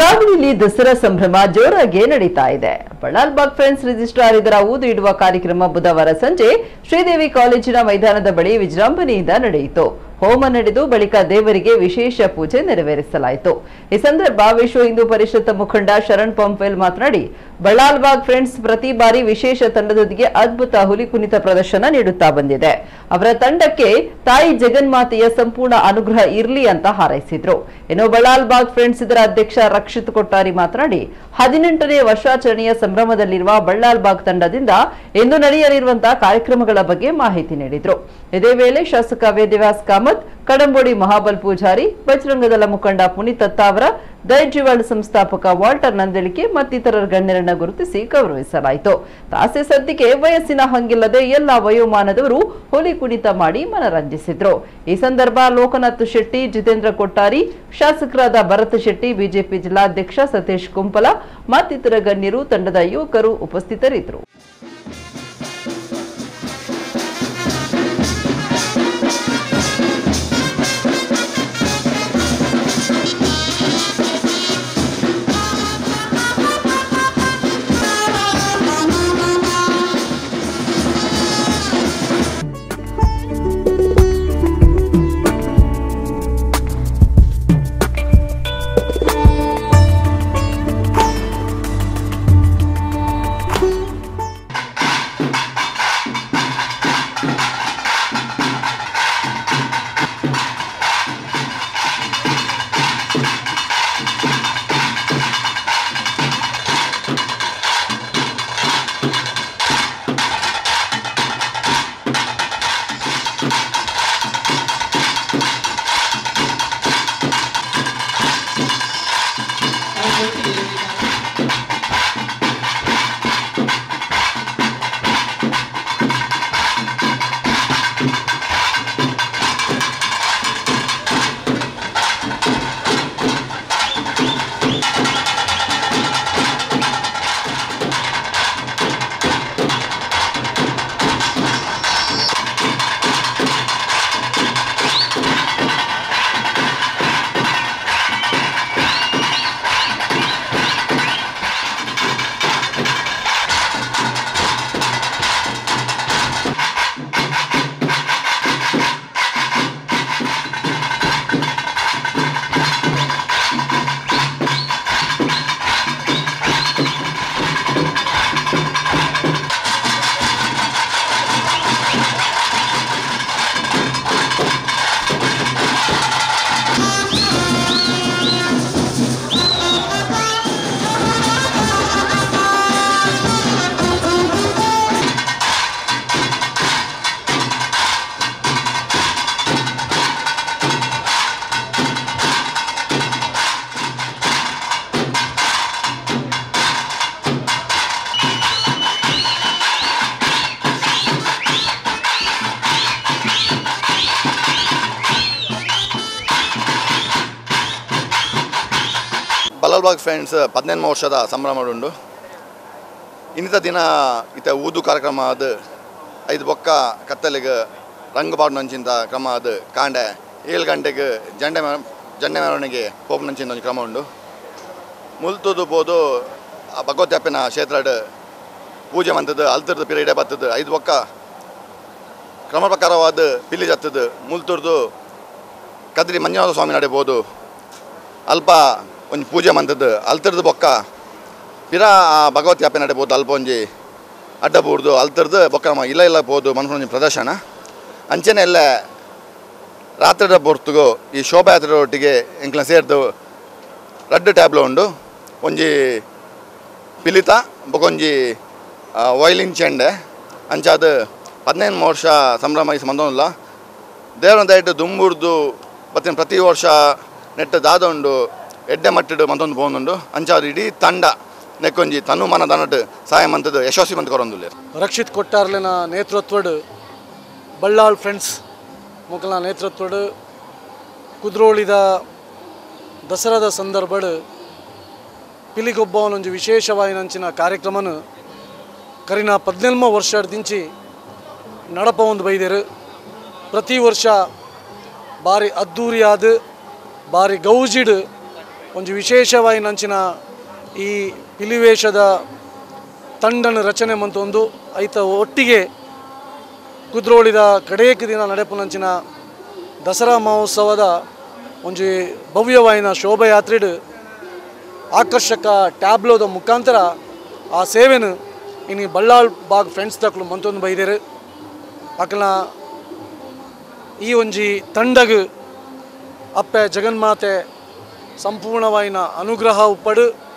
ಕರಾವಳಿಯಲ್ಲಿ ದಸರಾ ಸಂಭ್ರಮ ಜೋರಾಗಿ ನಡೀತಾ ಇದೆ. ಬಳ್ಳಾಲ್ಬಾಗ್ ಫ್ರೆಂಡ್ಸ್ ರಿಜಿಸ್ಟ್ರಾರ್ ಇದರ ಊದು ಇಡುವ ಕಾರ್ಯಕ್ರಮ ಬುಧವಾರ ಸಂಜೆ ಶ್ರೀದೇವಿ ಕಾಲೇಜಿನ ಮೈದಾನದ ಬಳಿ ವಿಜೃಂಭಣೆಯಿಂದ ನಡೆಯಿತು. ಹೋಮ ನಡೆದು ಬಳಿಕ ದೇವರಿಗೆ ವಿಶೇಷ ಪೂಜೆ ನೆರವೇರಿಸಲಾಯಿತು. ಈ ಸಂದರ್ಭ ವಿಶ್ವ ಹಿಂದೂ ಪರಿಷತ್ ಮುಖಂಡ ಶರಣ್ ಪಂಪ್ವೆಲ್ ಮಾತನಾಡಿ, ಬಳ್ಳಾಲ್ಬಾಗ್ ಫ್ರೆಂಡ್ಸ್ ಪ್ರತಿ ಬಾರಿ ವಿಶೇಷ ತಂಡದೊಂದಿಗೆ ಅದ್ಭುತ ಹುಲಿ ಕುಣಿತ ಪ್ರದರ್ಶನ ನೀಡುತ್ತಾ ಬಂದಿದೆ. ಅವರ ತಂಡಕ್ಕೆ ತಾಯಿ ಜಗನ್ಮಾತೆಯ ಸಂಪೂರ್ಣ ಅನುಗ್ರಹ ಇರಲಿ ಅಂತ ಹಾರೈಸಿದ್ರು. ಇನ್ನು ಬಳ್ಳಾಲ್ಬಾಗ್ ಫ್ರೆಂಡ್ಸ್ ಇದರ ಅಧ್ಯಕ್ಷ ರಕ್ಷಿತ್ ಕೊಟ್ಟಾರಿ ಮಾತನಾಡಿ, 18ನೇ ವರ್ಷಾಚರಣೆಯ ಸಂಭ್ರಮದಲ್ಲಿರುವ ಬಳ್ಳಾಲ್ಬಾಗ್ ತಂಡದಿಂದ ಇಂದು ನಡೆಯಲಿರುವಂತಹ ಕಾರ್ಯಕ್ರಮಗಳ ಬಗ್ಗೆ ಮಾಹಿತಿ ನೀಡಿದ್ರು. ಇದೇ ವೇಳೆ ಶಾಸಕ ವೇದವ್ಯಾಸ್ ಕಾಮತ್, ಕಡಂಬೋಡಿ ಮಹಾಬಲ್ ಪೂಜಾರಿ, ಬಜರಂಗದಳ ಮುಖಂಡ ಪುನೀತ್ ತತ್ತಾವರ, ದೈಜಿವಾಳ್ ಸಂಸ್ಥಾಪಕ ವಾಲ್ಟರ್ ನಂದಳಿಕೆ ಮತ್ತಿತರರ ಗಣ್ಯರನ್ನ ಗುರುತಿಸಿ ಗೌರವಿಸಲಾಯಿತು. ತಾಸೆ ಸದ್ದಿಗೆ ವಯಸ್ಸಿನ ಹಂಗಿಲ್ಲದೆ ಎಲ್ಲ ವಯೋಮಾನದವರು ಹುಲಿ ಕುಣಿತ ಮಾಡಿ ಮನರಂಜಿಸಿದ್ರು. ಈ ಸಂದರ್ಭ ಲೋಕನಾಥ್ ಶೆಟ್ಟಿ, ಜಿತೇಂದ್ರ ಕೊಟ್ಟಾರಿ, ಶಾಸಕರಾದ ಭರತ್ ಶೆಟ್ಟಿ, ಬಿಜೆಪಿ ಜಿಲ್ಲಾಧ್ಯಕ್ಷ ಸತೀಶ್ ಕುಂಪಲ ಮತ್ತಿತರ ಗಣ್ಯರು, ತಂಡದ ಯುವಕರು ಉಪಸ್ಥಿತರಿದ್ದರು. ಬಲ್ಲಾಲ್ಬಾಗ್ ಫ್ರೆಂಡ್ಸ್ 18 ವರ್ಷದ ಸಂಭ್ರಮ ಉಂಡು. ಇನ್ನಿತ ದಿನ ಇತ ಊದು ಕಾರ್ಯಕ್ರಮ ಅದು 5 ಬೊಕ್ಕ ಕತ್ತಲಿಗೆ ರಂಗು ಪಾಡುನಂಚಿಂತ ಕ್ರಮ ಅದು ಕಾಂಡೆ 7 ಗಂಟೆಗೆ ಜಂಡೆ ಜಂಡೆ ಮೆರವಣಿಗೆ ಪೋಪುನಂಚಿಂತ ಒಂಜಿ ಕ್ರಮ ಉಂಡು. ಮುಲ್ತುದು ಪೋದು ಭಗವತಿ ಅಪ್ಪನ ಕ್ಷೇತ್ರಡ್ ಪೂಜೆ ಮಂತದ್ದು ಅಲ್ತರ್ದು ಪಿರ ಇಡೆ ಬತ್ತದು 5 ಬೊಕ್ಕ ಕ್ರಮ ಪ್ರಕಾರವಾದ ಪಿಲ್ಲಿ ಜತ್ತದು ಮುಲ್ತುರ್ದು ಕದ್ರಿ ಮಂಜುನಾಥ ಸ್ವಾಮಿ ನಡೆಬೋದು ಅಲ್ಪ ಒಂಜಿ ಪೂಜೆ ಮಂತದ್ದು ಅಲ್ತರ್ದು ಬೊಕ್ಕ ಪಿರ ಭಗವತಿ ಅಪ್ಪೆ ನಡೆಬೋದು ಅಲ್ಪ ಒಂಜಿ ಅಡ್ಡ ಬೂರ್ದು ಅಲ್ತರ್ದು ಬೊಕ್ಕ ನಮ್ಮ ಇಲ್ಲ ಇಲ್ಲ ಪೋದು ಮನ್ಪುನ ಪ್ರದರ್ಶನ ಅಂಚನೆ ಎಲ್ಲ ರಾತ್ರಿದ ಪೊರ್ತುಗು ಈ ಶೋಭಾಯಾತ್ರೆ ಒಟ್ಟಿಗೆ ಎಂಕ್ಲ ಸೇರ್ದು ರಡ್ಡು ಟ್ಯಾಬ್ಲೋ ಉಂಡು. ಒಂಜಿ ಪಿಲಿತ ಬೊಕೊಂಜಿ ವೈಲಿನ್ ಚೆಂಡೆ ಅಂಚಾದ 15 ವರ್ಷ ಸಂಭ್ರಮ ಈ ಸಂಬಂಧ ದೇವರ ದಯಟ್ಟು ದುಂಬುರ್ದು ಬತ್ತಿನ ಪ್ರತಿ ವರ್ಷ ನೆಟ್ಟ ದಾದ ಉಂಡು ಎಡ್ಡೆ ಮಟ್ಟಿಡು ಮಂತೊಂದು ಪೋಂದುಂಡು. ಅಂಚಾದ ಇಡೀ ತಂಡ ನೆಕ್ಕೊಂಜಿ ತನು ಮನ ದನಟ್ ಸಹಾಯ ಮಂತದ್ದು ಯಶಸ್ವಿ ಮಂತ್ ಕೊರೊಂದುಲ್ಲೆರ್. ರಕ್ಷಿತ್ ಕೊಟ್ಟಾರ್ಲೆನ ನೇತೃತ್ವಡ್ ಬಳ್ಳಾಳ್ ಫ್ರೆಂಡ್ಸ್ ಮೊಕಲ್ನ ನೇತೃತ್ವಡ್ ಕುದ್ರೋಳಿದ ದಸರಾದ ಸಂದರ್ಭಡ್ ಪಿಲಿಗೊಬ್ಬವನೊಂಜಿ ವಿಶೇಷವಾಯಿನಂಚಿನ ಕಾರ್ಯಕ್ರಮನ ಕರಿನ 18 ವರ್ಷದಿಂಚಿ ನಡಪ ಒಂದು ಬೈದೇರು. ಪ್ರತಿ ವರ್ಷ ಭಾರಿ ಅದ್ದೂರಿಯಾದ ಭಾರಿ ಗೌಜಿಡ್ ಒಂಜಿ ವಿಶೇಷವಾಯಿನಂಚಿನ ಈ ಪಿಲಿವೇಶದ ತಂಡನ ರಚನೆ ಮಂತೊಂದು ಐತ ಒಟ್ಟಿಗೆ ಕುದ್ರೋಳಿದ ಕಡೇಕ ದಿನ ನಡೆಪುನಂಚಿನ ದಸರಾ ಮಹೋತ್ಸವದ ಒಂಜಿ ಭವ್ಯವಾಯಿನ ಶೋಭಾಯಾತ್ರೆಡ್ ಆಕರ್ಷಕ ಟ್ಯಾಬ್ಲೋದ ಮುಖಾಂತರ ಆ ಸೇವೆನು ಇನಿ ಬಳ್ಳಾಳ್ ಬಾಗ್ ಫ್ರೆಂಡ್ಸ್ ದಕ್ಲು ಮಂತೊಂದು ಬೈದೇರು. ಅಕಲ್ನ ಈ ಒಂಜಿ ತಂಡಗ್ ಅಪ್ಪೆ ಜಗನ್ಮಾತೆ ಸಂಪೂರ್ಣವಾಯಿನ ಅನುಗ್ರಹ ಉಪ್ಪಡು.